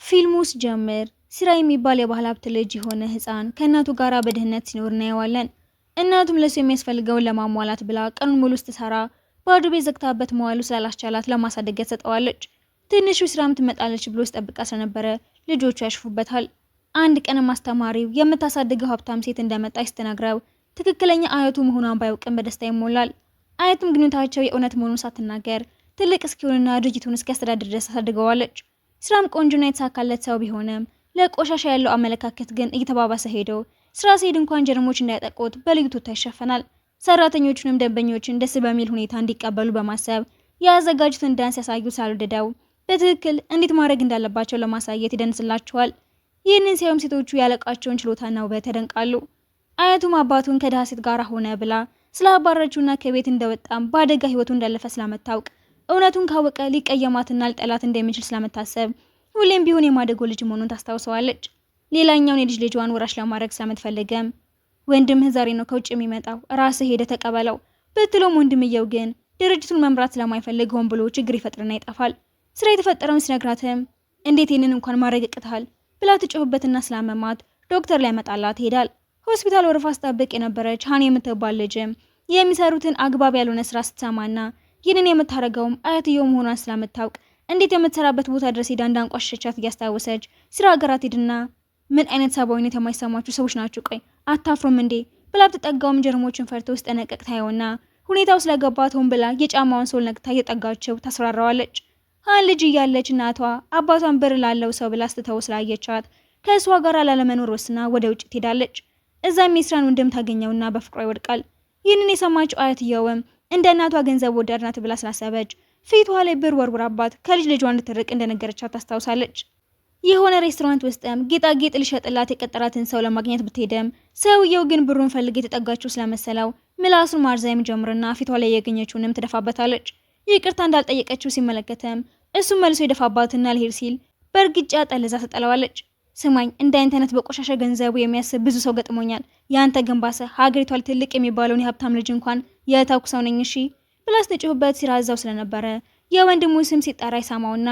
ፊልሙ ሲጀምር ሲራ የሚባል የባህል ሀብት ልጅ የሆነ ህፃን ከእናቱ ጋር በድህነት ሲኖር እናየዋለን። እናቱም ለሱ የሚያስፈልገውን ለማሟላት ብላ ቀኑን ሙሉ ስትሰራ ባዶ ቤት ዘግታበት መዋሉ ስላላስቻላት ለማሳደጊያ ትሰጠዋለች። ትንሹ ሲራም ትመጣለች ብሎ ሲጠብቃ ስለነበረ ልጆቹ ያሽፉበታል። አንድ ቀንም አስተማሪው የምታሳድገው ሀብታም ሴት እንደመጣች ስትነግረው ትክክለኛ አያቱ መሆኗን ባያውቅም በደስታ ይሞላል። አያቱም ግንኙነታቸው የእውነት መሆኑን ሳትናገር ትልቅ እስኪሆንና ድርጅቱን እስኪያስተዳድር ድረስ አሳድገዋለች። ስራም ቆንጆና የተሳካለት ሰው ቢሆንም ለቆሻሻ ያለው አመለካከት ግን እየተባባሰ ሄዶ ስራ ሲሄድ እንኳን ጀርሞች እንዳያጠቁት በልዩ ቱታ ይሸፈናል። ሰራተኞቹንም ደንበኞችን ደስ በሚል ሁኔታ እንዲቀበሉ በማሰብ ያዘጋጁትን ዳንስ ያሳዩ ሳልወደደው በትክክል እንዴት ማድረግ እንዳለባቸው ለማሳየት ይደንስላቸዋል። ይህንን ሲያዩም ሴቶቹ ያለቃቸውን ችሎታና ውበት ያደንቃሉ። አያቱም አባቱን ከድሃ ሴት ጋር ሆነ ብላ ስላባረችውና ከቤት እንደወጣም በአደጋ ህይወቱ እንዳለፈ ስለምታውቅ እውነቱን ካወቀ ሊቀየማትና ሊጠላት እንደሚችል ስለምታሰብ ሁሌም ቢሆን የማደጎ ልጅ መሆኑን ታስታውሰዋለች። ሌላኛውን የልጅ ልጇን ወራሽ ለማድረግ ስለምትፈልገም ወንድምህ ዛሬ ነው ከውጭ የሚመጣው፣ ራስህ ሄደህ ተቀበለው ብትለውም ወንድምየው ግን ድርጅቱን መምራት ስለማይፈልግ ሆን ብሎ ችግር ይፈጥርና ይጠፋል። ስራ የተፈጠረውን ሲነግራትም እንዴት ይህንን እንኳን ማድረግ ያቅትሃል ብላ ትጮህበትና ስላመማት ዶክተር ሊያመጣላት ይሄዳል። ሆስፒታል ወረፋ ስጠብቅ የነበረች ሀኒ የምትባል ልጅም የሚሰሩትን አግባብ ያልሆነ ስራ ስትሰማና ይህንን የምታደርገውም አያትየው መሆኗን ስለምታውቅ እንዴት የምትሰራበት ቦታ ድረስ ሄዳ እንዳንቋሸቻት እያስታወሰች ስራ ሀገራት ሄድና ምን አይነት ሰብአዊነት የማይሰማችሁ ሰዎች ናችሁ? ቆይ አታፍሩም እንዴ ብላ ብትጠጋውም ጀርሞችን ፈርቶ ውስጥ ጠነቀቅ ታየውና ሁኔታው ስለገባት ሆን ብላ የጫማውን sole ነክታ እየጠጋቸው ታስፈራራዋለች። ሀን ልጅ እያለች እናቷ አባቷን ብር ላለው ሰው ብላ ስትተው ስላየቻት ከእሷ ጋር ላለመኖር ወስና ወደ ውጭ ትሄዳለች። እዛም የስራን ወንድም ታገኘውና በፍቅሯ ይወድቃል። ይህንን የሰማችው አያትየውም እንደ እናቷ ገንዘብ ወዳድ ናት ብላ ስላሰበች ፊቷ ላይ ብር ወርውራባት ከልጅ ልጇ እንድትርቅ እንደነገረቻት ታስታውሳለች። የሆነ ሬስቶራንት ውስጥም ጌጣጌጥ ሊሸጥላት የቀጠራትን ሰው ለማግኘት ብትሄድም ሰውየው ግን ብሩን ፈልግ የተጠጋችው ስለመሰለው ምላሱን ማርዘም ጀምርና ፊቷ ላይ ያገኘችውንም ትደፋበታለች። ይቅርታ እንዳልጠየቀችው ሲመለከትም እሱም መልሶ የደፋባትና ልሄድ ሲል በእርግጫ ጠልዛ ትጠለዋለች። ስማኝ፣ እንደ አንተ አይነት በቆሻሻ ገንዘቡ የሚያስብ ብዙ ሰው ገጥሞኛል። የአንተ ግን ባሰ። ሀገሪቷ ትልቅ የሚባለውን የሀብታም ልጅ እንኳን የተውኩ ሰው ነኝ እሺ ብላ ስትጮህበት ሲራ እዛው ስለነበረ የወንድሙ ስም ሲጠራ ይሰማውና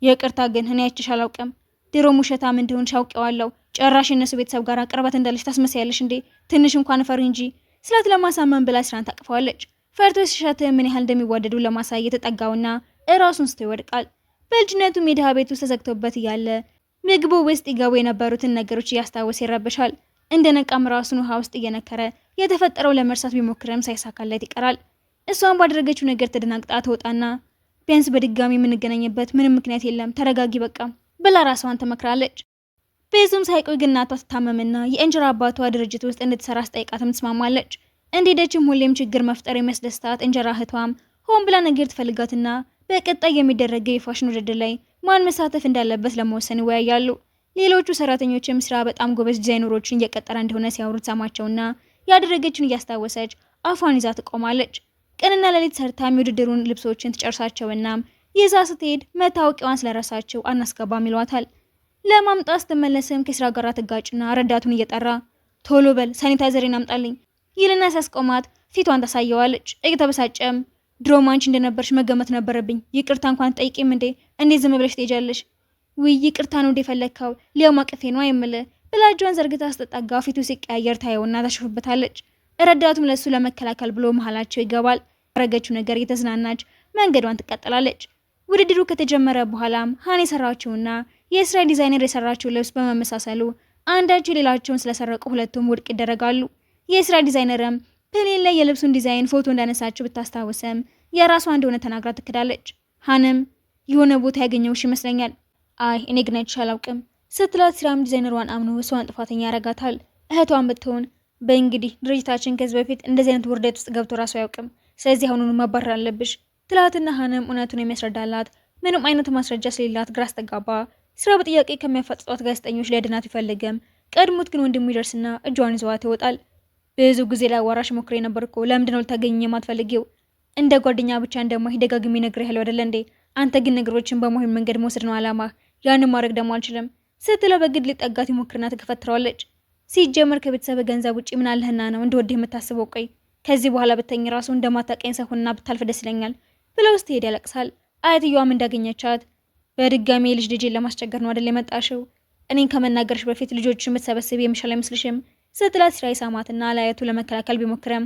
ይቅርታ ግን እኔ አይቼሽ አላውቅም። ድሮም ውሸታም እንደሆንሽ አውቄዋለሁ። ጭራሽ የእነሱ ቤተሰብ ጋር ቅርበት እንዳለሽ ታስመስያለሽ እንዴ? ትንሽ እንኳን ፈሪ እንጂ ስላት ለማሳመን ብላ ሲራን ታቅፈዋለች። ፈርቶ ሲሻት ምን ያህል እንደሚዋደዱ ለማሳየት ተጠጋውና እራሱን ስቶ ይወድቃል። በልጅነቱም የድሃ ቤት ውስጥ ተዘግቶበት እያለ ምግቡ ውስጥ ይገቡ የነበሩትን ነገሮች እያስታወሰ ይረበሻል። እንደ ነቃም ራሱን ውሃ ውስጥ እየነከረ የተፈጠረው ለመርሳት ቢሞክርም ሳይሳካለት ይቀራል። እሷን ባደረገችው ነገር ተደናግጣ ትወጣና ቢያንስ በድጋሚ የምንገናኝበት ምንም ምክንያት የለም፣ ተረጋጊ በቃ ብላ ራሷን ትመክራለች። ብዙም ሳይቆይ ግን እናቷ ትታመምና የእንጀራ አባቷ ድርጅት ውስጥ እንድትሰራ ስጠይቃትም ትስማማለች። እንደሄደችም ሁሌም ችግር መፍጠር የሚያስደስታት እንጀራ እህቷም ሆን ብላ ነገር ትፈልጋትና በቀጣይ የሚደረገው የፋሽን ውድድር ላይ ማን መሳተፍ እንዳለበት ለመወሰን ይወያያሉ። ሌሎቹ ሰራተኞችም ስራ በጣም ጎበዝ ዲዛይነሮችን እየቀጠረ እንደሆነ ሲያወሩ ሰማቸውና ያደረገችውን እያስታወሰች አፏን ይዛ ትቆማለች። ቀንና ሌሊት ሰርታም የውድድሩን ልብሶችን ትጨርሳቸውና ይዛ ስትሄድ መታወቂያዋን ስለረሳቸው አናስገባም ይሏታል። ለማምጣት ስትመለስም ከስራ ጋር ትጋጭና ረዳቱን እየጠራ ቶሎ በል ሳኒታይዘሬን አምጣልኝ ይልና ሲያስቆማት ፊቷን ታሳየዋለች። እየተበሳጨም ድሮም አንቺ እንደነበርሽ መገመት ነበረብኝ። ይቅርታ እንኳን ጠይቂም እንዴ? እንዴት ዝም ብለሽ ትሄጃለሽ? ውይ ይቅርታ ነው እንዴ ፈለግከው? ሊያውም አቅፌ ነው የምልህ ብላ እጇን ዘርግታ ስትጠጋ ፊቱ ሲቀያየር ታየውና ታሾፍበታለች። ረዳቱም ለሱ ለመከላከል ብሎ መሀላቸው ይገባል። ያረገችው ነገር እየተዝናናች መንገዷን ትቀጥላለች። ውድድሩ ከተጀመረ በኋላም ሀን የሰራችውና የእስራኤል ዲዛይነር የሰራችው ልብስ በመመሳሰሉ አንዳቸው ሌላቸውን ስለሰረቁ ሁለቱም ውድቅ ይደረጋሉ። የእስራኤል ዲዛይነርም plane ላይ የልብሱን ዲዛይን ፎቶ እንዳነሳችው ብታስታውስም የራሷ እንደሆነ ተናግራ ትክዳለች። ሀንም የሆነ ቦታ ያገኘውሽ ይመስለኛል፣ አይ እኔ ግን አይቼሽ አላውቅም ስትላት ሲራም ዲዛይነሯን አምኖ እሷን ጥፋተኛ ያረጋታል። እህቷን ብትሆን በእንግዲህ ድርጅታችን ከዚህ በፊት እንደዚህ አይነት ውርደት ውስጥ ገብቶ ራሱ አያውቅም፣ ስለዚህ አሁኑኑ መባረር አለብሽ ትላትና ሀንም እውነቱን የሚያስረዳላት ምንም አይነት ማስረጃ ስለሌላት ግራ አስተጋባ። ስራ በጥያቄ ከሚያፋጥጧት ጋዜጠኞች ሊያድናት ቢፈልግም ቀድሞት ግን ወንድሙ ይደርስና እጇን ይዘዋት ይወጣል። ብዙ ጊዜ ላዋራሽ ሞክሬ ነበር እኮ ለምንድነው ልታገኘኝ የማትፈልጊው? እንደ ጓደኛ ብቻ እንደማይህ ደጋግሜ ነግሬሃለሁ አይደለ እንዴ? አንተ ግን ነገሮችን በማይሆን መንገድ መውሰድ ነው አላማህ። ያንን ማድረግ ደግሞ አልችልም ስትለው በግድ ሊጠጋት ይሞክርና ትከፈትረዋለች። ሲጀመር ከቤተሰብ ገንዘብ ውጪ ምን አለህና ነው እንደወደህ የምታስበው? ቆይ ከዚህ በኋላ ብተኝ ራሱ እንደማታቀኝ ሰው ሆና ብታልፍ ደስ ይለኛል ብለው ስትሄድ ያለቅሳል። አያትየዋም እንዳገኘቻት በድጋሚ የልጅ ልጄን ለማስቸገር ነው አደል የመጣሽው? እኔን ከመናገርሽ በፊት ልጆችሽን የምትሰበስብ የሚሻል አይመስልሽም? ስትላት ሲራይ ሳማትና ለአያቱ ለመከላከል ቢሞክረም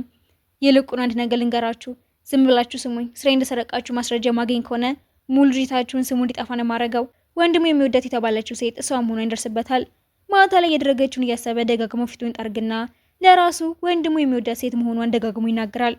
ይልቁን አንድ ነገር ልንገራችሁ፣ ዝም ብላችሁ ስሙኝ። ስራዬ እንደሰረቃችሁ ማስረጃ ማገኝ ከሆነ ሙሉ ድርጅታችሁን ስሙ እንዲጠፋ ነው የማደርገው። ወንድሙ የሚወዳት የተባለችው ሴት እሷ መሆኗ ይደርስበታል። ማታ ላይ ያደረገችውን እያሰበ ደጋግሞ ፊቱን ጠርግና ለራሱ ወንድሙ የሚወዳት ሴት መሆኗን ደጋግሞ ይናገራል።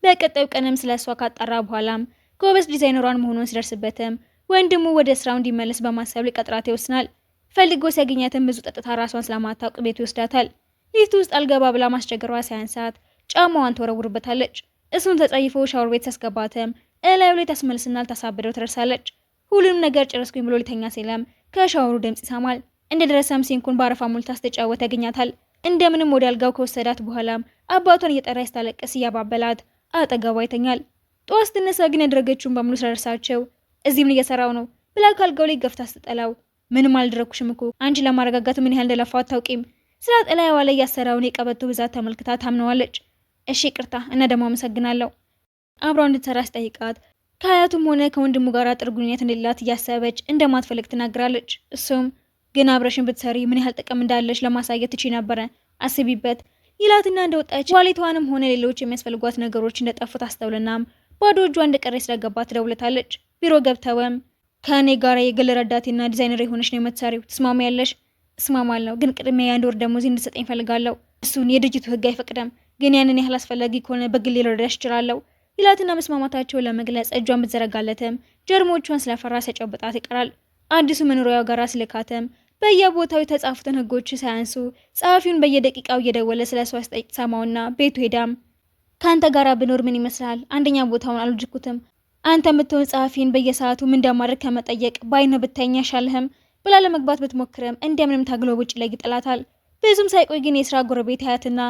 በቀጣዩ ቀንም ስለ እሷ ካጣራ በኋላም ጎበዝ ዲዛይነሯን መሆኑን ሲደርስበትም ወንድሙ ወደ ስራው እንዲመለስ በማሰብ ሊቀጥራት ይወስናል። ፈልጎ ሲያገኛትም ብዙ ጠጥታ ራሷን ስለማታውቅ ቤቱ ይወስዳታል። ሊፍት ውስጥ አልገባ ብላ ማስቸገሯ ሳያንሳት ጫማዋን ትወረውርበታለች። እሱን ተጸይፎ ሻወር ቤት ሲያስገባትም እላዩ ላይ ታስመልስና ልታሳብደው ትደርሳለች። ሁሉንም ነገር ጨረስኩኝ ብሎ ሊተኛ ሲለም ከሻወሩ ድምጽ ይሰማል። እንደደረሰም sink ኡን በአረፋ ሞልታ ስትጫወት ያገኛታል። እንደምንም ወደ አልጋው ከወሰዳት በኋላም አባቷን እየጠራ ስታለቅስ እያባበላት አጠገቧ ይተኛል። ጠዋት ስትነሳ ግን ያደረገችውን በሙሉ ስለረሳቸው እዚህ ምን እየሰራው ነው ብላ ካልጋው ላይ ገፍታ ስትጠላው ምንም አልደረኩሽም እኮ አንቺ ለማረጋጋት ምን ያህል እንደለፋው አታውቂም ስላት እላይዋ ላይ ያሰራውን የቀበቶ ብዛት ተመልክታ ታምነዋለች። እሺ ይቅርታ እና ደግሞ አመሰግናለሁ። አብሯ እንድትሰራ ስጠይቃት ከአያቱም ሆነ ከወንድሙ ጋር ጥሩ ግንኙነት እንደሌላት እያሰበች እንደማትፈልግ ትናገራለች። እሱም ግን አብረሽን ብትሰሪ ምን ያህል ጥቅም እንዳለች ለማሳየት ትችይ ነበረ፣ አስቢበት ይላትና እንደወጣች wallet ዋንም ሆነ ሌሎች የሚያስፈልጓት ነገሮች እንደጠፉ ታስተውልናም ባዶ እጇ እንደቀረች ስለገባት ትደውልታለች። ቢሮ ገብተውም ከእኔ ጋር የግል ረዳቴና ዲዛይነር የሆነች ነው የምትሰሪው፣ ትስማሚያለሽ? እስማማለሁ፣ ግን ቅድሚያ የአንድ ወር ደሞዝ እንድትሰጠኝ እፈልጋለሁ። እሱን የድርጅቱ ሕግ አይፈቅድም፣ ግን ያንን ያህል አስፈላጊ ከሆነ በግሌ ልረዳሽ እችላለሁ ይላትና መስማማታቸውን ለመግለጽ እጇን ብትዘረጋለትም ጀርሞቿን ስለፈራ ሲያጨብጣት ይቀራል። አዲሱ መኖሪያው ጋር ሲልካትም በየቦታው የተጻፉትን ህጎች ሳያንሱ ጸሐፊውን በየደቂቃው እየደወለ ስለ እሷ ሲጠይቅ ሰማውና ቤቱ ሄዳም ከአንተ ጋር ብኖር ምን ይመስላል? አንደኛ ቦታውን አልወደድኩትም። አንተ የምትሆን ጸሐፊን በየሰዓቱ ምን እንደማድረግ ከመጠየቅ በአይነ ብታይኝ አይሻልህም? ብላ ለመግባት ብትሞክርም እንደምንም ታግሎ ውጭ ላይ ይጥላታል። ብዙም ሳይቆይ ግን የስራ ጎረቤት አያትና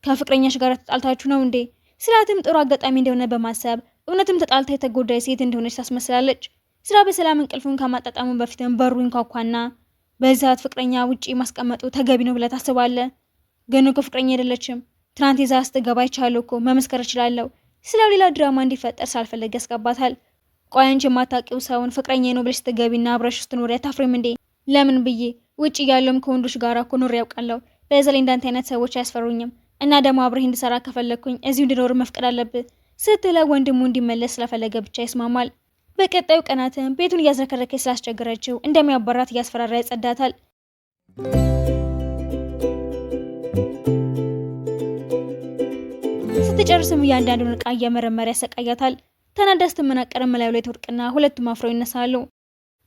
ከፍቅረኛሽ ጋር ተጣልታችሁ ነው እንዴ ስላትም ጥሩ አጋጣሚ እንደሆነ በማሰብ እውነትም ተጣልታ የተጎዳች ሴት እንደሆነች ታስመስላለች። ስራ በሰላም እንቅልፉን ከማጣጣሙ በፊትም በሩ ይንኳኳና በዚህ ሰዓት ፍቅረኛ ውጪ ማስቀመጡ ተገቢ ነው ብለህ ታስባለህ? ግን እኮ ፍቅረኛ አይደለችም። ትናንት ይዛ ስትገባ አይቻለሁ እኮ መመስከር እችላለሁ። ስለው ሌላ ድራማ እንዲፈጠር ሳልፈለግ ያስገባታል። ቆይ አንቺ የማታውቂው ሰውን ፍቅረኛ ነው ብለሽ ስትገቢና አብረሽ ስትኖሪ አታፍሪም እንዴ? ለምን ብዬ ውጭ እያለሁም ከወንዶች ጋር እኮ ኖሬ ያውቃለሁ። በዛ ላይ እንዳንተ አይነት ሰዎች አያስፈሩኝም። እና ደግሞ አብረህ እንድሰራ ከፈለግኩኝ እዚሁ እንድኖር መፍቀድ አለብህ ስትለው ወንድሙ እንዲመለስ ስለፈለገ ብቻ ይስማማል። በቀጣዩ ቀናትም ቤቱን እያዝረከረከች ስላስቸገረችው እንደሚያባራት እያስፈራራ ያጸዳታል። ስትጨርስም እያንዳንዱን እቃ እየመረመረ ያሰቃያታል። ተናዳ ስትመናቀርም ላዩ ላይ ትወድቅና ሁለቱም አፍረው ይነሳሉ።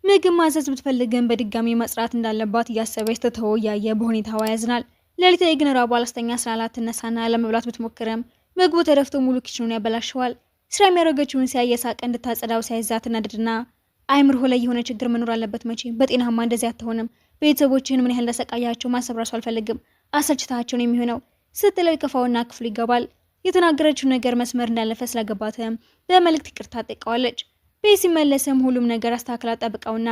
ምግብ ማዘዝ ብትፈልግም በድጋሚ መጽራት እንዳለባት እያሰበች ትተወው እያየ በሁኔታዋ ያዝናል። ሌሊት ላይ ግን ራቧ አላስተኛ ስላላት ትነሳና ለመብላት ብትሞክርም ምግቡ ተደፍቶ ሙሉ kitchen ኡን ያበላሸዋል። ስራ የሚያደርገችውን ሲያይ የሳቀ እንድታጸዳው ሲያይዛት ትናደድና አይምሮህ ላይ የሆነ ችግር መኖር አለበት፣ መቼም በጤናማ እንደዚህ አትሆንም። ቤተሰቦችህን ምን ያህል እንዳሰቃያቸው ማሰብ ራሱ አልፈልግም፣ አሰልችታቸው ነው የሚሆነው ስትለው ይከፋውና ክፍሉ ይገባል። የተናገረችው ነገር መስመር እንዳለፈ ስለገባትም በመልእክት ይቅርታ ጠይቀዋለች። ቤት ሲመለስም ሁሉም ነገር አስተካክላ ጠብቀውና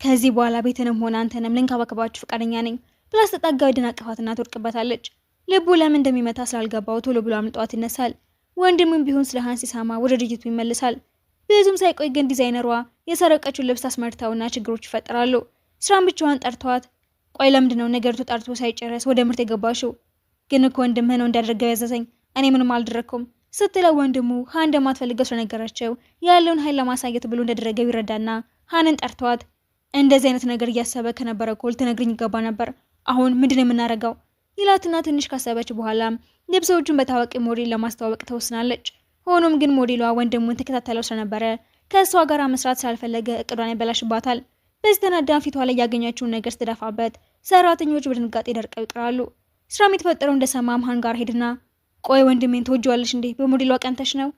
ከዚህ በኋላ ቤትንም ሆነ አንተንም ልንከባከባችሁ ፈቃደኛ ነኝ ብላ ስትጠጋው ይደናቀፋትና ትወድቅበታለች። ልቡ ለምን እንደሚመታ ስላልገባው ቶሎ ብሎ አምልጧት ይነሳል። ወንድሙም ቢሆን ስለ ሀን ሲሰማ ወደ ድርጅቱ ይመልሳል። ብዙም ሳይቆይ ግን ዲዛይነሯ የሰረቀችውን ልብስ አስመርታውና ችግሮች ይፈጠራሉ። ስራን ብቻዋን ጠርቷት ቆይ ለምንድን ነው ነገሩ ተጣርቶ ሳይጨረስ ወደ ምርት የገባሽው? ግን እኮ ወንድምህ ነው እንዳደረገው ያዘዘኝ፣ እኔ ምንም አልደረግኩም ስትለው ወንድሙ ሀን እንደማትፈልገው ስለነገራቸው ያለውን ኃይል ለማሳየት ብሎ እንዳደረገው ይረዳና ሀንን ጠርቷት እንደዚህ አይነት ነገር እያሰበ ከነበረ እኮ ልትነግሪኝ ይገባ ነበር። አሁን ምንድን ነው የምናደርገው? ይላትና ትንሽ ካሰበች በኋላ ልብሶቹን በታዋቂ ሞዴል ለማስተዋወቅ ተወስናለች። ሆኖም ግን ሞዴሏ ወንድሙን ተከታተለው ስለነበረ ከእሷ ጋር መስራት ስላልፈለገ እቅዷን ያበላሽባታል። በዚህ ተናዳ ፊቷ ላይ ያገኘችውን ነገር ስትደፋበት ሰራተኞች በድንጋጤ ደርቀው ይቀራሉ። ስራም የተፈጠረው እንደሰማም ሀን ጋር ሄድና ቆይ ወንድሜን ትወጂዋለሽ እንዴ? በሞዴሏ ቀንተሽ ነው?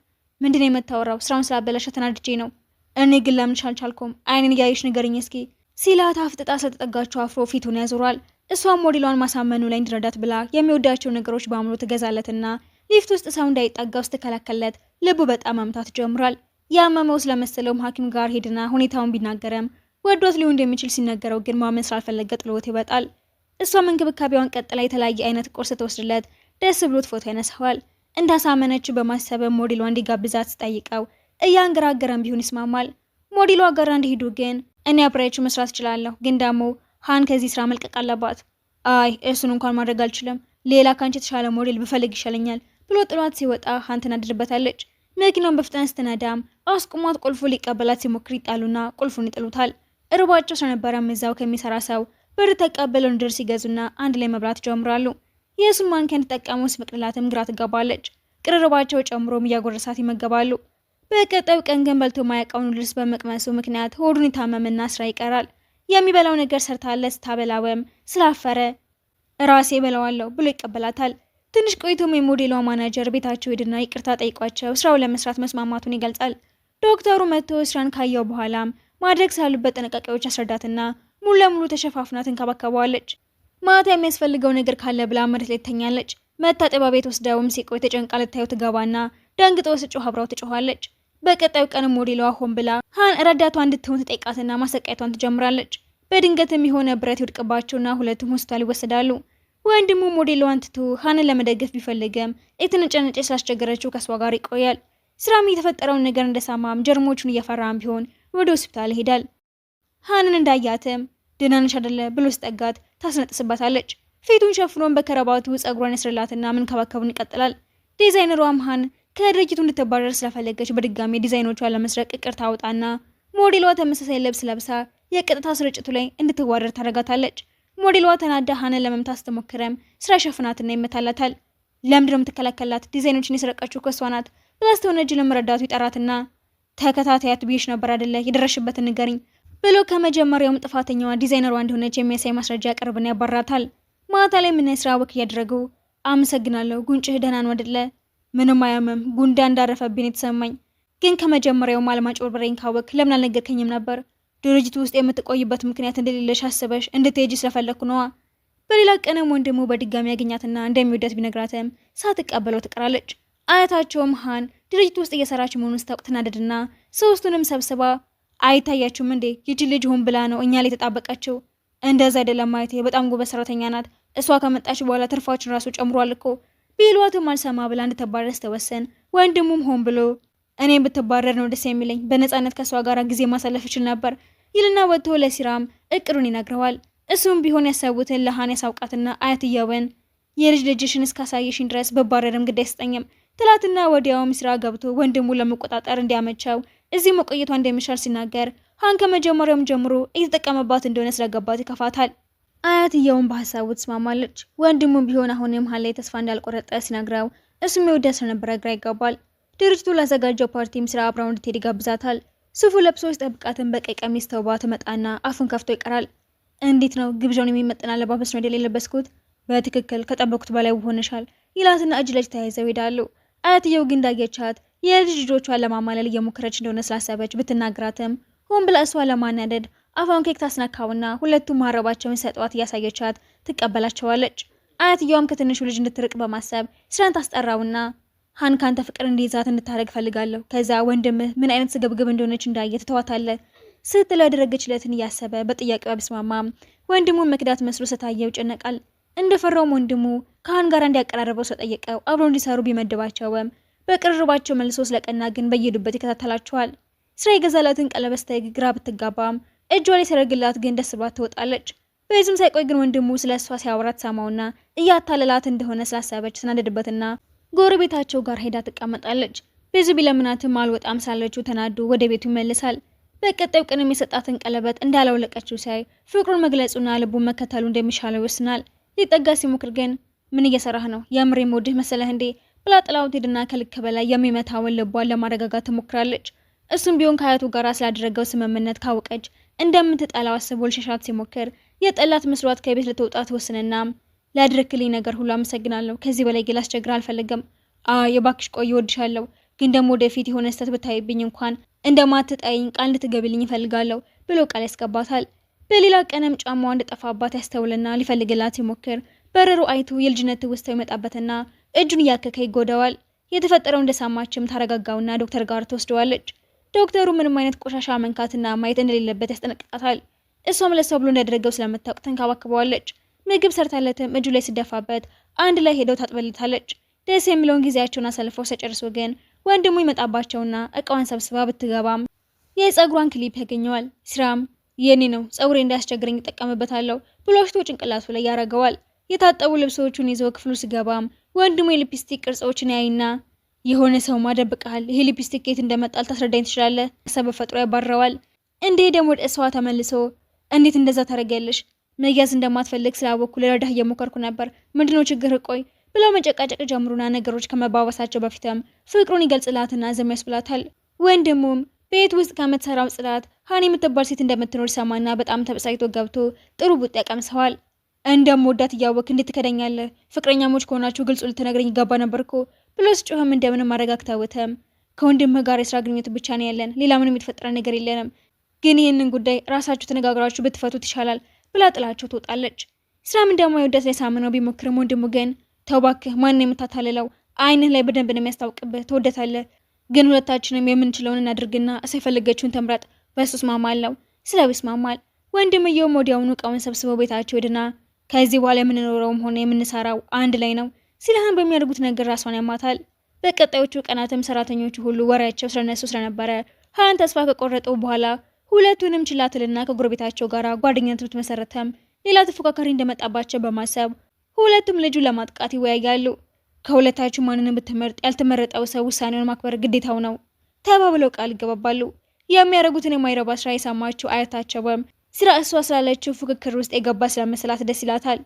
ምንድን ነው የምታወራው? ስራውን ስላበላሸ ተናድጄ ነው። እኔ ግን ላምንሽ አልቻልኩም። አይኔን እያየሽ ንገሪኝ እስኪ ሲላት አፍጥጣ ስለተጠጋችው አፍሮ ፊቱን ያዞሯል። እሷም ሞዴሏን ማሳመኑ ላይ እንዲረዳት ብላ የሚወዳቸው ነገሮች በአእምሮ ትገዛለትና ሊፍት ውስጥ ሰው እንዳይጠጋው ስትከላከልለት ልቡ በጣም መምታት ጀምሯል። ያመመው ስለመሰለውም ሐኪም ጋር ሄድና ሁኔታውን ቢናገርም ወዶት ሊሆን እንደሚችል ሲነገረው ግን ማመን ስላልፈለገ ጥሎት ይወጣል። እሷም እንክብካቤዋን ቀጥላ የተለያየ አይነት ቁርስ ትወስድለት ደስ ብሎት ፎቶ ያነሳዋል። እንዳሳመነችው በማሰብ ሞዴሏ እንዲጋብዛት ስጠይቀው እያንገራገረም ቢሆን ይስማማል። ሞዴሏ ጋር እንዲሄዱ ግን እኔ አብሬያችሁ መስራት እችላለሁ፣ ግን ደግሞ ሃን ከዚህ ስራ መልቀቅ አለባት። አይ እሱን እንኳን ማድረግ አልችልም፣ ሌላ ካንቺ የተሻለ ሞዴል ብፈልግ ይሻለኛል ብሎ ጥሏት ሲወጣ ሃን ትናደድበታለች። መኪናውን በፍጥነት ስትነዳም አስቁሟት ቁልፉ ሊቀበላት ሲሞክር ይጣሉና ቁልፉን ይጥሉታል። እርቧቸው ስለነበረም እዛው ከሚሰራ ሰው ብር ተቀብለው noodles ይገዙና አንድ ላይ መብላት ይጀምራሉ። የእሱን ማንኪያ እንድጠቀመው ሲፈቅድላትም ግራ ትጋባለች። ቅርርባቸው ጨምሮም እያጎረሳት ይመገባሉ። በቀጣዩ ቀን ግን በልቶ ማያውቀውን noodles በመቅመሱ ምክንያት ሆዱን ይታመምና ስራ ይቀራል። የሚበላው ነገር ሰርታለት ስታበላውም ስላፈረ ራሴ እበላዋለሁ ብሎ ይቀበላታል። ትንሽ ቆይቶም የሞዴሏ ማናጀር ቤታቸው ሄድና ይቅርታ ጠይቋቸው ስራው ለመስራት መስማማቱን ይገልጻል። ዶክተሩ መጥቶ ስራን ካየው በኋላም ማድረግ ስላሉበት ጥንቃቄዎች አስረዳትና ሙሉ ለሙሉ ተሸፋፍና ትንከባከበዋለች። ማታ የሚያስፈልገው ነገር ካለ ብላ መሬት ላይ ትተኛለች። መታጠቢያ ቤት ወስደውም ሲቆይ ተጨንቃ ልታየው ትገባና ደንግጦ ስጮህ አብራው ትጮኋለች። በቀጣዩ ቀን ሞዴሏ ሆን ብላ ሃን ረዳቷ እንድትሆን ትጠይቃትና ማሰቃየቷን ትጀምራለች። በድንገትም የሆነ ብረት ይወድቅባቸውና ሁለቱም ሆስፒታል ይወሰዳሉ። ወንድሙ ሞዴሏን ትቶ ሃንን ለመደገፍ ቢፈልግም የተነጨነጨ ስላስቸገረችው ከእሷ ጋር ይቆያል። ስራም የተፈጠረውን ነገር እንደሰማም ጀርሞቹን እየፈራም ቢሆን ወደ ሆስፒታል ይሄዳል። ሃንን እንዳያትም ደህና ነሽ አይደለ ብሎ ሲጠጋት ታስነጥስባታለች። ፊቱን ሸፍኖን በከረባቱ ጸጉሯን ያስርላትና መንከባከቡን ይቀጥላል። ዲዛይነሯም ሃን ከድርጅቱ እንድትባረር ስለፈለገች በድጋሚ ዲዛይኖቿን ለመስረቅ እቅድ ታወጣና ሞዴሏ ተመሳሳይ ልብስ ለብሳ የቀጥታ ስርጭቱ ላይ እንድትዋረድ ታደርጋታለች። ሞዴሏ ተናዳ ሃንን ለመምታት ስትሞክርም ስራ ሸፍናትና ይመታላታል። ለምንድነው የምትከላከላት? ዲዛይኖችን የሰረቀችው ከሷ ናት ብላ ስትወነጅልም ረዳቱ ይጠራትና ተከታታያት ብዬሽ ነበር አይደለ? የደረሽበትን ንገሪኝ ብሎ ከመጀመሪያውም ጥፋተኛዋ ዲዛይነሯ እንደሆነች የሚያሳይ ማስረጃ ያቀርብና ያባራታል። ማታ ላይ ምን ስራ walk እያደረጉ አመሰግናለሁ፣ ጉንጭህ ደህና ነው አይደለ? ምንም አያምም፣ ጉንዳን እንዳረፈብኝ የተሰማኝ ግን ከመጀመሪያውም አለማጭበርበሬን ካወቅ ለምን አልነገርከኝም ነበር? ድርጅቱ ውስጥ የምትቆይበት ምክንያት እንደሌለሽ አስበሽ እንድትሄጂ ስለፈለግኩ ነዋ። በሌላ ቀንም ወንድሙ በድጋሚ ያገኛትና እንደሚወዳት ቢነግራትም ሳትቀበለው ትቀራለች። አያታቸውም ሃን ድርጅቱ ውስጥ እየሰራች መሆኑን ስታውቅ ትናደድና ሶስቱንም ሰብስባ አይታያችሁም እንዴ? ይቺ ልጅ ሆን ብላ ነው እኛ ላይ የተጣበቀችው። እንደዛ አይደለም ማየቴ፣ በጣም ጎበዝ ሰራተኛ ናት። እሷ ከመጣች በኋላ ትርፋችን ራሱ ጨምሯል እኮ ቢሏትም አልሰማ ብላ እንድትባረር ስትወስን ወንድሙም ሆን ብሎ እኔም ብትባረር ነው ደስ የሚለኝ፣ በነፃነት ከእሷ ጋር ጊዜ ማሳለፍ እችል ነበር ይልና ወጥቶ ለሲራም እቅዱን ይነግረዋል። እሱም ቢሆን ያሰቡትን ለሃን ያሳውቃትና አያትየውን የልጅ ልጅሽን እስካሳየሽኝ ድረስ ብባረርም ግድ አይሰጠኝም ትላትና ወዲያውም ስራ ገብቶ ወንድሙ ለመቆጣጠር እንዲያመቸው እዚህ መቆየቷ እንደሚሻል ሲናገር ሃን ከመጀመሪያውም ጀምሮ እየተጠቀመባት እንደሆነ ስለገባት ይከፋታል። አያትየውን በሀሳቡ ትስማማለች። ወንድሙም ቢሆን አሁንም ሃን ላይ ተስፋ እንዳልቆረጠ ሲነግረው እሱም የወዳት ስለነበረ ግራ ይጋባል። ድርጅቱ ላዘጋጀው ፓርቲም ስራ አብራው እንድትሄድ ይጋብዛታል። ሱፉ ለብሶ ሲጠብቃትን በቀይ ቀሚስ ተውባ ትመጣና አፉን ከፍቶ ይቀራል። እንዴት ነው ግብዣውን የሚመጥን አለባበስ ነው አይደል የለበስኩት? በትክክል ከጠበኩት በላይ ሆነሻል ይላትና እጅ ለእጅ ተያይዘው ይሄዳሉ። አያትየው ግን እንዳየቻት የልጅ ልጆቿን ለማማለል እየሞከረች እንደሆነ ስላሰበች ብትናገራትም ሆን ብላ እሷ ለማናደድ አፏን ኬክ ታስነካውና ሁለቱም መሀረባቸውን ሰጧት እያሳየቻት ትቀበላቸዋለች። አያትየዋም ከትንሹ ልጅ እንድትርቅ በማሰብ ስራን ታስጠራውና ሃን ካንተ ፍቅር እንዲይዛት እንድታደርግ ፈልጋለሁ። ከዛ ወንድምህ ምን አይነት ስግብግብ እንደሆነች እንዳየ ትተዋታለህ ስትለው ያደረገችለትን እያሰበ በጥያቄዋ ቢስማማም ወንድሙን መክዳት መስሎ ስታየው ይጨነቃል። እንደፈራውም ወንድሙ ከሃን ጋር እንዲያቀራርበው ስለጠየቀው አብረው እንዲሰሩ ቢመድባቸውም በቅርርባቸው መልሶ ስለቀና ግን በየሄዱበት ይከታተላቸዋል። ስራ የገዛላትን ቀለበት ስታይ ግራ ብትጋባም እጇ ላይ ሲያደርግላት ግን ደስ ብሏት ትወጣለች። በዚህም ሳይቆይ ግን ወንድሙ ስለ እሷ ሲያወራት ሰማውና እያታለላት እንደሆነ ስላሰበች ተናደድበትና ጎረቤታቸው ጋር ሄዳ ትቀመጣለች። ብዙ ቢለምናትም አልወጣም ሳለችው ተናዶ ወደ ቤቱ ይመልሳል። በቀጣዩ ቀንም የሰጣትን ቀለበት እንዳላወለቀችው ሲያይ ፍቅሩን መግለጹና ልቡን መከተሉ እንደሚሻለው ይወስናል። ሊጠጋ ሲሞክር ግን ምን እየሰራህ ነው? የምር የምወድህ መሰለህ እንዴ? ብላ ጥላው ትሄድና ከልክ በላይ የሚመታውን ልቧን ለማረጋጋት ትሞክራለች። እሱም ቢሆን ከአያቱ ጋር ስላደረገው ስምምነት ካወቀች እንደምትጠላው አስቦ ሊሸሻት ሲሞክር የጠላት መስሏት ከቤት ልትወጣ ትወስንና ላደረክልኝ ነገር ሁሉ አመሰግናለሁ። ከዚህ በላይ ግን ላስቸግር አልፈልግም። አይ እባክሽ ቆይ እወድሻለሁ፣ ግን ደግሞ ወደፊት የሆነ ስህተት ብታይብኝ እንኳን እንደማትጠይኝ ቃል እንድትገቢልኝ እፈልጋለሁ ብሎ ቃል ያስገባታል። በሌላ ቀንም ጫማዋ እንደጠፋባት ያስተውልና ሊፈልግላት ሲሞክር በረሮ አይቶ የልጅነት ትውስታው ይመጣበትና እጁን እያከከ ይጎዳዋል። የተፈጠረው እንደሰማችም ታረጋጋውና ዶክተር ጋር ትወስደዋለች። ዶክተሩ ምንም አይነት ቆሻሻ መንካትና ማየት እንደሌለበት ያስጠነቅቃታል። እሷም ለሰው ብሎ እንዳደረገው ስለምታውቅ ትንከባከበዋለች። ምግብ ሰርታለትም እጁ ላይ ሲደፋበት አንድ ላይ ሄደው ታጥበልታለች። ደስ የሚለውን ጊዜያቸውን አሳልፈው ሲጨርሱ ግን ወንድሙ ይመጣባቸውና እቃዋን ሰብስባ ብትገባም የጸጉሯን ክሊፕ ያገኘዋል። ስራም የኔ ነው፣ ጸጉሬ እንዳያስቸግረኝ እጠቀምበታለሁ ብሎ አሽቶ ጭንቅላቱ ላይ ያደርገዋል። የታጠቡ ልብሶቹን ይዘው ክፍሉ ሲገባም ወንድሙ የሊፕስቲክ ቅርጾችን ያይና የሆነ ሰው ማደብቀሃል፣ ይሄ ሊፕስቲክ የት እንደመጣ ልታስረዳኝ ትችላለህ? ሰበብ ፈጥሮ ያባረዋል። እንደሄደም ወደ እሷ ተመልሶ እንዴት እንደዛ ታደርጊያለሽ? መያዝ እንደማትፈልግ ስላወቅኩ ልረዳህ እየሞከርኩ ነበር። ምንድነው ችግር? ቆይ ብለው መጨቃጨቅ ጀምሩና ነገሮች ከመባባሳቸው በፊትም ፍቅሩን ይገልጽላትና ዝም ያስብላታል። ወንድሙም ቤት ውስጥ ከምትሰራው ጽዳት ሀኒ የምትባል ሴት እንደምትኖር ሰማና በጣም ተበሳጭቶ ገብቶ ጥሩ ቡጥ ያቀምሰዋል። እንደምወዳት እያወቅህ እንዴት ትከደኛለህ? ፍቅረኛሞች ከሆናችሁ ግልጹ ልትነግረኝ ይገባ ነበር እኮ ብሎ ሲጮህም እንደምንም አረጋግታውትም ከወንድምህ ጋር የስራ ግንኙነት ብቻ ነው ያለን፣ ሌላ ምንም የተፈጠረ ነገር የለንም። ግን ይህንን ጉዳይ ራሳችሁ ተነጋግራችሁ ብትፈቱት ይሻላል ብላ ጥላቸው ትወጣለች። ስራም እንደማይወዳት ሊያሳምነው ቢሞክርም ወንድሙ ግን ተው እባክህ፣ ማን የምታታልለው? አይንህ ላይ በደንብ ነው የሚያስታውቅብህ፣ ትወደታለህ። ግን ሁለታችንም የምንችለውን እናድርግና እሷ የፈለገችውን ተምረጥ፣ በሱ እስማማለሁ ስለው ይስማማል። ወንድምየውም ወዲያውኑ እቃውን ሰብስበው ቤታቸው ሄድና ከዚህ በኋላ የምንኖረውም ሆነ የምንሰራው አንድ ላይ ነው ሲልሃን በሚያደርጉት ነገር ራሷን ያማታል። በቀጣዮቹ ቀናትም ሰራተኞቹ ሁሉ ወሬያቸው ስለነሱ ስለነበረ ሀን ተስፋ ከቆረጡ በኋላ ሁለቱንም ችላትልና ከጎረቤታቸው ጋር ጓደኝነት ብትመሰረተም ሌላ ተፎካካሪ እንደመጣባቸው በማሰብ ሁለቱም ልጁ ለማጥቃት ይወያያሉ። ከሁለታችሁ ማንንም ብትመርጥ ያልተመረጠው ሰው ውሳኔውን ማክበር ግዴታው ነው ተባብለው ቃል ይገባባሉ። የሚያደርጉትን የማይረባ ስራ የሰማችው አያታቸውም ስራ እሷ ስላለችው ፉክክር ውስጥ የገባ ስለመሰላት ደስ ይላታል።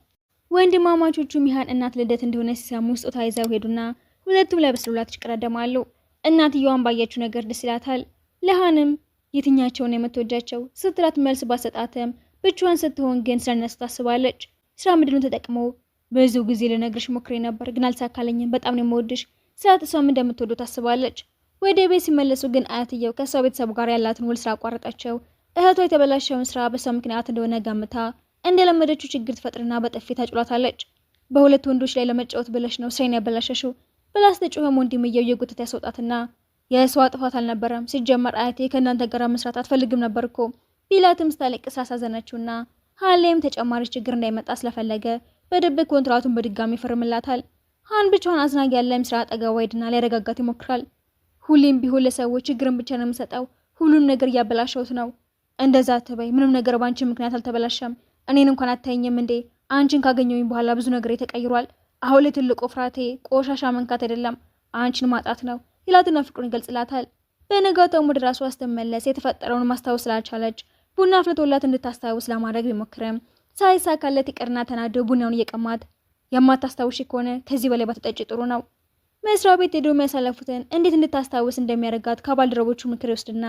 ወንድማማቾቹ ሚሃን እናት ልደት እንደሆነ ሲሰሙ ስጦታ ይዘው ሄዱና ሁለቱም ለበስሉላት ይሽቀዳደማሉ። እናትየዋን ባየችው ነገር ደስ ይላታል። ለሃንም የትኛቸውን የምትወጃቸው ስትላት መልስ ባሰጣትም ብቻዋን ስትሆን ግን ስለነሱ ታስባለች። ስራ ምድሉን ተጠቅሞ ብዙ ጊዜ ልነግርሽ ሞክሬ ነበር ግን አልተሳካለኝም፣ በጣም ነው የምወድሽ ስላት እሷም እንደምትወደው ታስባለች። ወደ ቤት ሲመለሱ ግን አያትየው ከእሷ ቤተሰቡ ጋር ያላትን ውል ስላቋረጠችው እህቷ የተበላሸውን ስራ በሷ ምክንያት እንደሆነ ገምታ እንደለመደችው ችግር ትፈጥርና በጥፊ ታጭሏታለች። በሁለት ወንዶች ላይ ለመጫወት ብለሽ ነው ስራዬን ያበላሸሽው ብላ ስትጮህም ወንድምየው እየጎተተ ያስወጣትና የእሷ ጥፋት አልነበረም፣ ሲጀመር አያቴ ከእናንተ ጋር መስራት አትፈልግም ነበር እኮ ቢላትም ስታለቅስ አሳዘነችውና ሀሌም ተጨማሪ ችግር እንዳይመጣ ስለፈለገ በድብቅ ኮንትራቱን በድጋሚ ይፈርምላታል። ሀን ብቻዋን አዝና ያለ ስራ አጠገቧ ሄድና ሊያረጋጋት ይሞክራል። ሁሌም ቢሆን ለሰዎች ችግርን ብቻ ነው የምሰጠው፣ ሁሉም ነገር እያበላሸሁት ነው። እንደዛ አትበይ፣ ምንም ነገር በአንቺ ምክንያት አልተበላሸም። እኔን እንኳን አታየኝም እንዴ? አንቺን ካገኘሁኝ በኋላ ብዙ ነገር ተቀይሯል። አሁን ላይ ትልቁ ፍርሃቴ ቆሻሻ መንካት አይደለም አንቺን ማጣት ነው ይላትና ፍቅሩን ይገልጽላታል። በነጋታውም ወደ ራሷ ስትመለስ የተፈጠረውን ማስታወስ ስላልቻለች ቡና አፍልቶላት እንድታስታውስ ለማድረግ ቢሞክርም ሳይሳካለት ይቅርና ተናዶ ቡናውን እየቀማት የማታስታውሽ ከሆነ ከዚህ በላይ ባትጠጪ ጥሩ ነው። መስሪያ ቤት ሄዶ የሚያሳለፉትን እንዴት እንድታስታውስ እንደሚያደርጋት ከባልደረቦቹ ምክር ይወስድና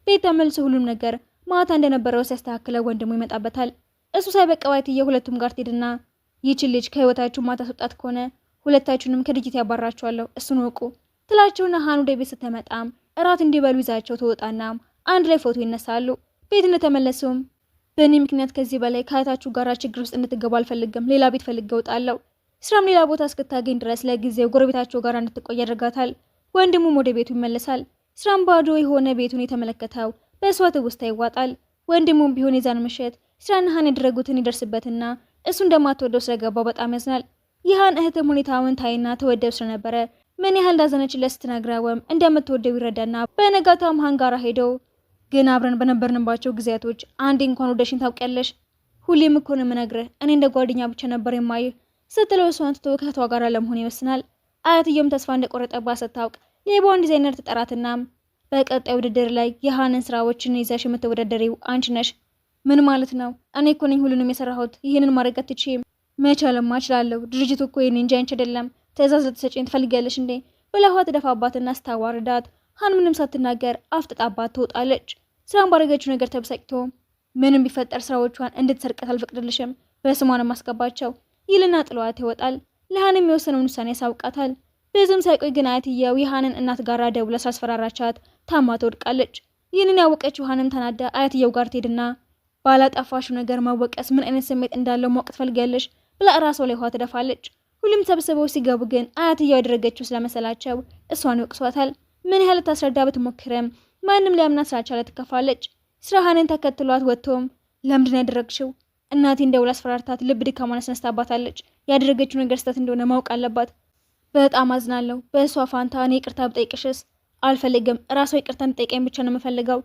ቤት ተመልሶ ሁሉም ነገር ማታ እንደነበረው ሲያስተካክለው ወንድሙ ይመጣበታል። እሱ ሳይበቃው አያትየው ሁለቱም ጋር ትሄድና ይህችን ልጅ ከህይወታችሁ ማታስወጣት ከሆነ ሁለታችሁንም ከድርጅት ያባራችኋለሁ፣ እሱን ወቁ ትላቸውና ሀን ወደ ቤት ስትመጣም እራት እንዲበሉ ይዛቸው ትወጣና አንድ ላይ ፎቶ ይነሳሉ። ቤት እንደተመለሱም በእኔ ምክንያት ከዚህ በላይ ከአያታችሁ ጋር ችግር ውስጥ እንድትገቡ አልፈልግም፣ ሌላ ቤት ፈልጌ እወጣለሁ። ስራም ሌላ ቦታ እስክታገኝ ድረስ ለጊዜው ጎረቤታቸው ጋር እንድትቆይ ያደርጋታል። ወንድሙም ወደ ቤቱ ይመለሳል። ስራም ባዶ የሆነ ቤቱን የተመለከተው በእሷ ትውስታ ይዋጣል። ወንድሙም ቢሆን የዛን ምሽት ስራና ሀን ያደረጉትን ይደርስበትና እሱ እንደማትወደው ስለገባው በጣም ያዝናል። ይህን እህትም ሁኔታውን ታይና ተወደው ስለነበረ ምን ያህል እንዳዘነችለት ስትነግረውም እንደምትወደው ይረዳና በነጋታውም ሀን ጋራ ሄደው ግን አብረን በነበርንባቸው ጊዜያቶች አንዴ እንኳን ወደሽኝ ታውቂያለሽ? ሁሌም እኮ ነው የምነግርህ፣ እኔ እንደ ጓደኛ ብቻ ነበር የማይህ ስትለው እሷን ትቶ ከእህቷ ጋር ለመሆን ይወስናል። አያትየውም ተስፋ እንደቆረጠባት ስታውቅ ሌባውን ዲዛይነር ትጠራትና በቀጣይ ውድድር ላይ የሀንን ስራዎችን ይዘሽ የምትወዳደሪው አንቺ ነሽ። ምን ማለት ነው? እኔ እኮ ነኝ ሁሉንም የሰራሁት። ይህንን ማድረግ አትችይም። መቻልማ እችላለሁ። ድርጅቱ እኮ የኔ እንጂ አንቺ አይደለም። ትእዛዝ ልትሰጪኝ ትፈልጊያለሽ እንዴ? ብላ ውሃ ትደፋባትና ስታዋርዳት ሀን ምንም ሳትናገር አፍጥጣባት ትወጣለች። ስራን ባደረገችው ነገር ተበሳጭቶ ምንም ቢፈጠር ስራዎቿን እንድትሰርቀት አልፈቅድልሽም፣ በስሟን ማስገባቸው ይልና ጥሏት ይወጣል። ለሀንም የወሰነውን ውሳኔ ያሳውቃታል። ብዙም ሳይቆይ ግን አያትየው የሀንን እናት ጋር ደውላ ስላስፈራራቻት ታማ ትወድቃለች። ይህንን ያወቀችው ሀንም ተናዳ አያትየው ጋር ትሄድና ባላጠፋሽው ነገር መወቀስ ምን አይነት ስሜት እንዳለው ማወቅ ትፈልጊያለሽ ብላ እራሷ ላይ ውሃ ትደፋለች። ሁሉም ሰብስበው ሲገቡ ግን አያትየው ያደረገችው ስለመሰላቸው እሷን ይወቅሷታል። ምን ያህል ታስረዳ ብትሞክርም ማንም ሊያምናት ስላልቻለ ትከፋለች። ስራሃንን ተከትሏት ወጥቶም ለምንድን ነው ያደረግሽው? እናቴ እንደውላ አስፈራርታት ልብ ድካሟን አስነስታባታለች። ያደረገችው ነገር ስህተት እንደሆነ ማወቅ አለባት። በጣም አዝናለሁ። በእሷ ፋንታ እኔ ይቅርታ ብጠይቅሽስ? አልፈልግም። እራሷ ይቅርታ እንድጠይቀኝ ብቻ ነው የምፈልገው።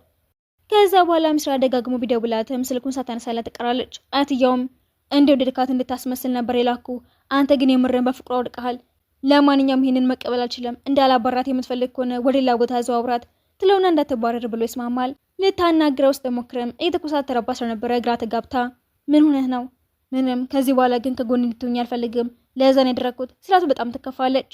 ከዛ በኋላም ስራ ደጋግሞ ቢደውላትም ስልኩን ሳታነሳላት ትቀራለች። አያትየውም እንደወደድካት እንድታስመስል ነበር የላኩ፣ አንተ ግን የምርን በፍቅሯ ወድቀሃል። ለማንኛውም ይህንን መቀበል አልችልም። እንዳላባራት የምትፈልግ ከሆነ ወደ ሌላ ቦታ አዘዋውራት ትለውና እንዳትባረር ብሎ ይስማማል። ልታናግረው ስትሞክርም እየተኮሳተረባት ስለነበረ ግራ ተጋብታ ምን ሆነህ ነው? ምንም። ከዚህ በኋላ ግን ከጎን እንድትሆኝ አልፈልግም። ለዛ ነው ያደረግኩት ስላቱ በጣም ትከፋለች።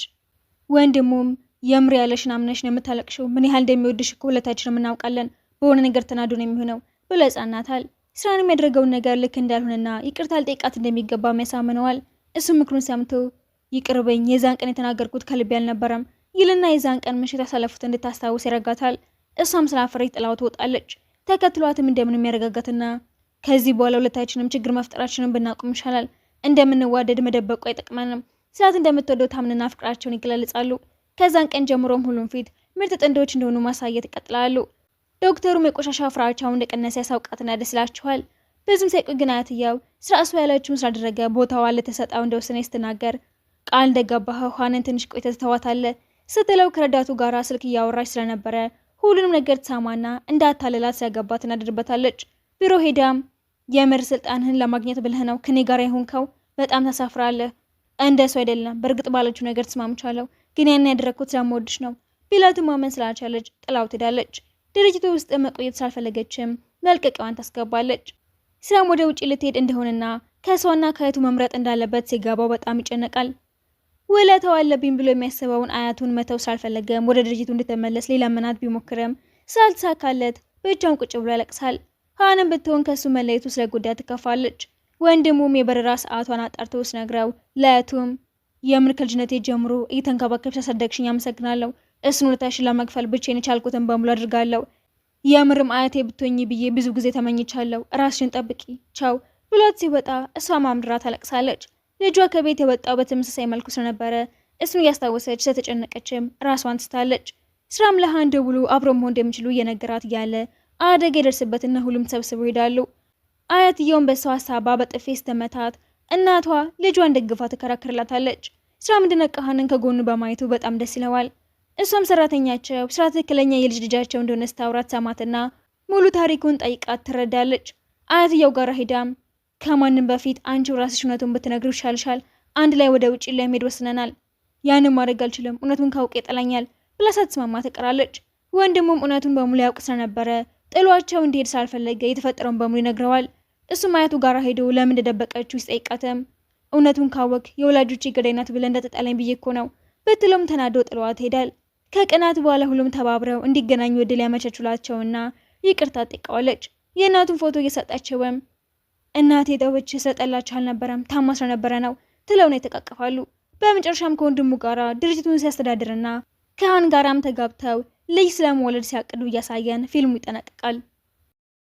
ወንድሙም የምር ያለሽን አምነሽ ነው የምታለቅሽው? ምን ያህል እንደሚወድሽ እኮ ሁለታችንም እናውቃለን። በሆነ ነገር ተናዶ ነው የሚሆነው ብሎ ያጽናናታል። ስራን የሚያደርገውን ነገር ልክ እንዳልሆነና ይቅርታ ልጠይቃት እንደሚገባም ያሳምነዋል። እሱም ምክሩን ሰምቶ ይቅርበኝ፣ የዛን ቀን የተናገርኩት ከልቤ አልነበረም ይልና የዛን ቀን ምሽት ያሳለፉት እንድታስታውስ ያረጋታል። እሷም ስላፈረች ጥላው ትወጣለች። ተከትሏትም እንደምንም ያረጋጋትና ከዚህ በኋላ ሁለታችንም ችግር መፍጠራችንን ብናቆም ይሻላል፣ እንደምንዋደድ መደበቁ አይጠቅመንም ስላት እንደምትወደው ታምንና ፍቅራቸውን ይገላለጻሉ። ከዛን ቀን ጀምሮም ሁሉም ፊት ምርጥ ጥንዶች እንደሆኑ ማሳየት ይቀጥላሉ። ዶክተሩም የቆሻሻ ፍራቻውን እንደቀነሰ ያሳውቃትና ደስ ይላቸዋል። ብዙም ሳይቆይ ግን አያትየው ስራ እሱ ያለችውን ስላደረገ ቦታዋ ለተሰጣው እንደወሰነ ስትናገር ቃል እንደገባኸው ሀንን ትንሽ ቆይተህ ትተዋታለህ ስትለው ከረዳቱ ጋር ስልክ እያወራች ስለነበረ ሁሉንም ነገር ትሰማና እንዳታለላት ሲያገባት እናደርበታለች። ቢሮ ሄዳም የምር ስልጣንህን ለማግኘት ብለህ ነው ከኔ ጋር የሆንከው? በጣም ታሳፍራለህ። እንደ ሰው አይደለም። በእርግጥ ባለችው ነገር ተስማምቻለሁ፣ ግን ያን ያደረግኩት ስለምወድሽ ነው ቢላትም ማመን ስላልቻለች ጥላው ትሄዳለች። ድርጅቱ ውስጥ መቆየት ስላልፈለገችም መልቀቂያዋን ታስገባለች። ስራም ወደ ውጭ ልትሄድ እንደሆነና ከሷና ከእህቱ መምረጥ እንዳለበት ሲገባው በጣም ይጨነቃል። ውለታው አለብኝ ብሎ የሚያስበውን አያቱን መተው ስላልፈለገም ወደ ድርጅቱ እንድትመለስ ሊለምናት ቢሞክርም ስላልተሳካለት ብቻውን ቁጭ ብሎ ያለቅሳል። ሀንም ብትሆን ከሱ መለየቱ ስለ ጉዳይ ትከፋለች። ወንድሙም የበረራ ሰዓቷን አጣርቶ ሲነግረው ለአያቱም የምር ከልጅነቴ ጀምሮ እየተንከባከብሽ ያሳደግሽኝ አመሰግናለሁ። እሱን ውለታሽን ለመክፈል ብቻዬን የቻልኩትን በሙሉ አድርጋለሁ። የምርም አያቴ ብትሆኚ ብዬ ብዙ ጊዜ ተመኝቻለሁ። ራስሽን ጠብቂ፣ ቻው ብሏት ሲወጣ እሷ ማምድራ ታለቅሳለች። ልጇ ከቤት የወጣው በተመሳሳይ መልኩ ስለነበረ እሱን እያስታወሰች ስለተጨነቀችም ራሷን ትስታለች። ስራም ለሃን ደውሎ አብሮ መሆን እንደሚችሉ እየነገራት እያለ አደጋ የደርስበትና ሁሉም ተሰብስበው ይሄዳሉ። አያትየውን በሰው ሀሳባ በጥፌ ስትመታት እናቷ ልጇን ደግፋ ትከራከርላታለች። ስራም እንደነቃ ሀንን ከጎኑ በማየቱ በጣም ደስ ይለዋል። እሷም ሰራተኛቸው ስራ ትክክለኛ የልጅ ልጃቸው እንደሆነ ስታውራት ሰማትና ሙሉ ታሪኩን ጠይቃት ትረዳለች። አያትየው ጋር ሄዳም ከማንም በፊት አንቺው ራስሽ እውነቱን ብትነግሪው ይሻልሻል። አንድ ላይ ወደ ውጭ ለመሄድ ወስነናል። ያንን ማድረግ አልችልም፣ እውነቱን ካውቅ ይጠላኛል ብላ ሳትስማማ ትቀራለች። ወንድሙም እውነቱን በሙሉ ያውቅ ስለነበረ ጥሏቸው እንዲሄድ ስላልፈለገ የተፈጠረውን በሙሉ ይነግረዋል። እሱም አያቱ ጋር ሄዶ ለምን እንደደበቀችው ሲጠይቃትም እውነቱን ካወቅ የወላጆቼ ገዳይ ናት ብለህ እንዳትጠላኝ ብዬ እኮ ነው ብትለውም ተናዶ ጥሏት ሄዳል። ከቀናት በኋላ ሁሉም ተባብረው እንዲገናኙ እድል ያመቻቹላቸውና ይቅርታ ጠይቀዋለች። የእናቱን ፎቶ እየሰጣቸውም እናቴ ጠውች ስለጠላችሁ አልነበረም ታማ ስለነበረ ነው ትለው ነው የተቃቀፋሉ። በመጨረሻም ከወንድሙ ጋራ ድርጅቱን ሲያስተዳድርና ከሀን ጋራም ተጋብተው ልጅ ስለመውለድ ሲያቅዱ እያሳየን ፊልሙ ይጠናቀቃል።